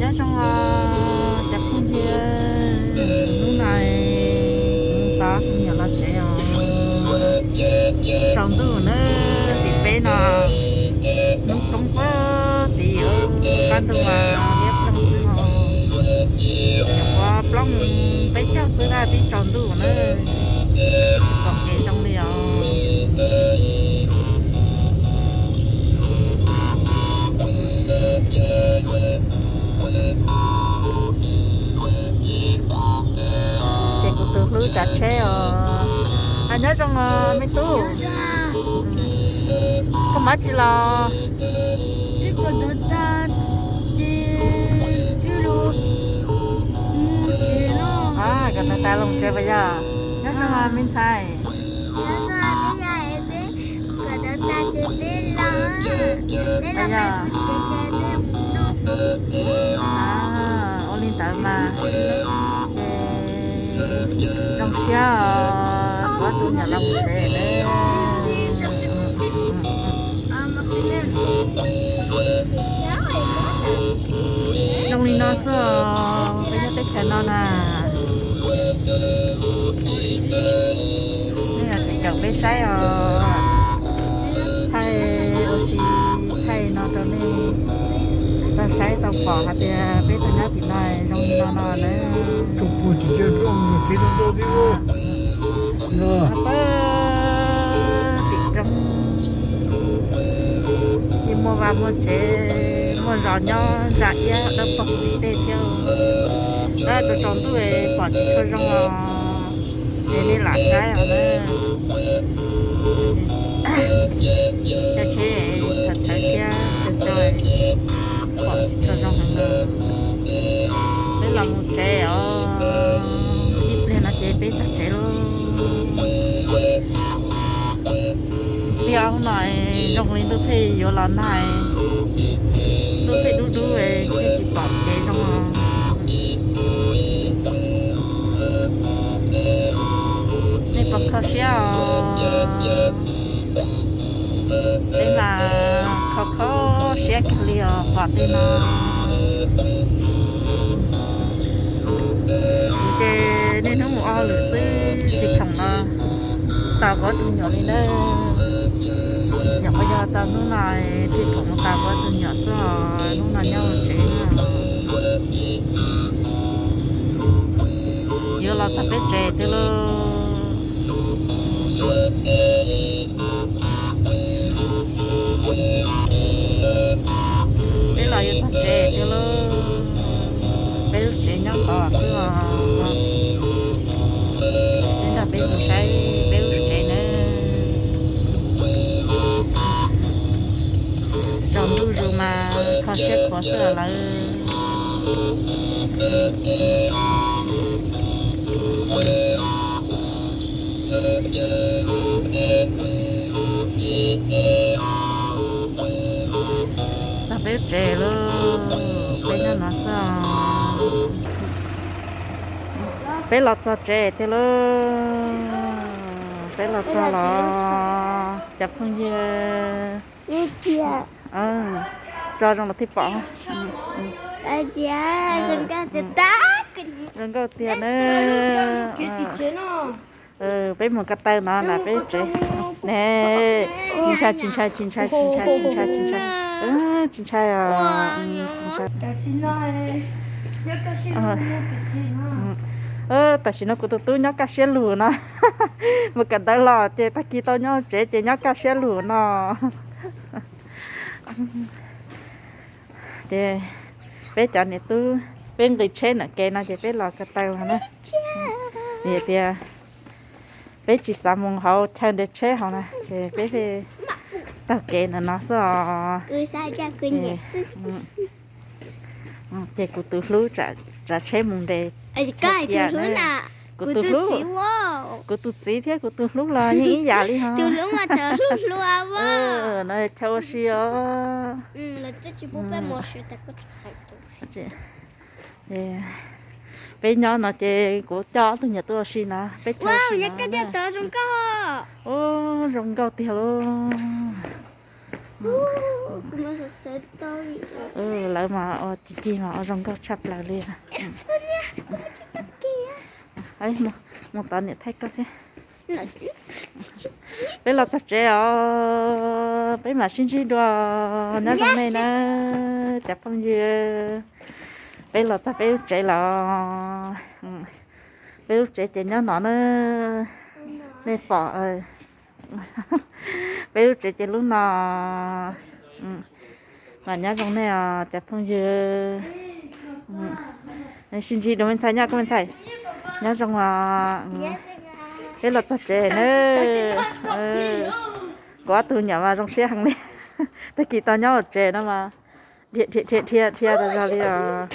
Nyob zoo os cov phooj ywg, hnub no kuv tab kuv nyuam los tsev os. Tsaus ntuj na, tim peb no hnub poob puag tim qab ntug mas liab ploog xwb os. Nyuam qhuav plooj peb caug xwb tab pib tsaus ntuj na, tsis pom kev zoo li os. Ces kuv tus hlub tsav tsheb os. Nyob zoo os me tub. Koj mus tsis los? Kom tas tas los tsev pas yog. Nyob zoo os me ntxhais. Ua li ntawd mas, ces zoo siab os, kuv tus nyuam los mus tsev lawm. Zoo li no xwb os, peb nyob teb chaws no na. Nej tseem caum peb saib os, thaij ua si, thaij no rau nej tau saib tau pom hais tias peb tau nyob tim no zoo li no no na. Pab tim roob, yeej muaj vaj muaj tsev, muaj zos nyob ntsa iab dawb paug tim tej thiab. Tab tsaus tsaus ntuj pom tsis tshua zoo os, ces nej lam saib os na. Cov tsheb thawv thawv thiab cov cov pom tsis tshua zoo heev na. Peb los mus tsev os, ib pliag no ces peb txog tsev lauj. Ib ob hnub no zoo li ntuj pheej yuav los nag, ntuj pheej dub dub, pheej tsis pom kev zoo os. Nej puas kho siab os? Peb mas kho kho siab kawg li os pom tej no. Kuv ces niaj hnub mus ua hauj lwm xwb, tsis khoom los tos kuv tus nyuam li na. Nyuam qhuav yog tau hnub no thiaj khoom mus tos kuv tus nyuam xwb os, hnub no nyob hauv tsev na. Yuav los txog peb tsev tiag lauj. Peb los yuav txog tsev tiag lauj. Peb lub tsev nyob tod xwb os. Peb nrog peb mus saib peb lub tsev nawb. Tsaus ntuj zus mas kho siab khuav xwb lawm. Txog peb tsev lauj, peb nyob no xwb os. Peb los txog tsev tiag lauj, peb los txog los cov phooj ywg. Tso zoo los thiaj pom. Zoo nkauj tiag na. Peb mus ko taw no na peb tsev. Ne, tsis ntshai, tsis ntshai, tsis ntshai, tsis ntshai, tsis ntshai, tsis ntshai. Tsis ntshai os, tsis ntshai. Tam sim no kuv tus tub nyob kaj siab lug no. Mus kawm ntawv los ces tag kis tau nyob tsev ces nyob kaj siab lug no. Ces peb cov niam tub, peb nqis tsheb ntawm kev no ces peb los ko taw no na. Vim tias peb tsis xav mus hauv chaw nres tsheb hauv na, ces peb thiaj taug kev ntawm no xwb os. Ces kuv tus hlub tsav tsheb mus nres. Kuv tus hlub, kuv tus txiv thiab kuv tus hlub los yeej ib yam li ho. No chaw ua si os. Peb nyob no ces kuv coj ob tug nyuam tuaj ua si no, peb chaw ua si no. Ub, zoo nkauj tiag lauj. Lawv mas ua cig cig mas ua zoo nkauj tshaj plaws li. Mus tod niam thaij koj thiab. Peb los txog tsev os, peb mam sib ntsib dua. Nyob zoo nej na cov phooj ywg. Peb los txog peb lub tsev los. Peb lub tsev ces nyob no na. Nej pom, peb lub tsev ces lub no. Mas nyob zoo nej os cov phooj ywg. Sib ntsib dua me ntxhais nyob, koj me ntxhais. Nyob zoo os. Peb los txog tsev na. Kuv ob tug nyuam mas zoo siab heev li. Tag kis tau nyob hauv tsev no mas dhia dhia dhia dhia tas zog li os.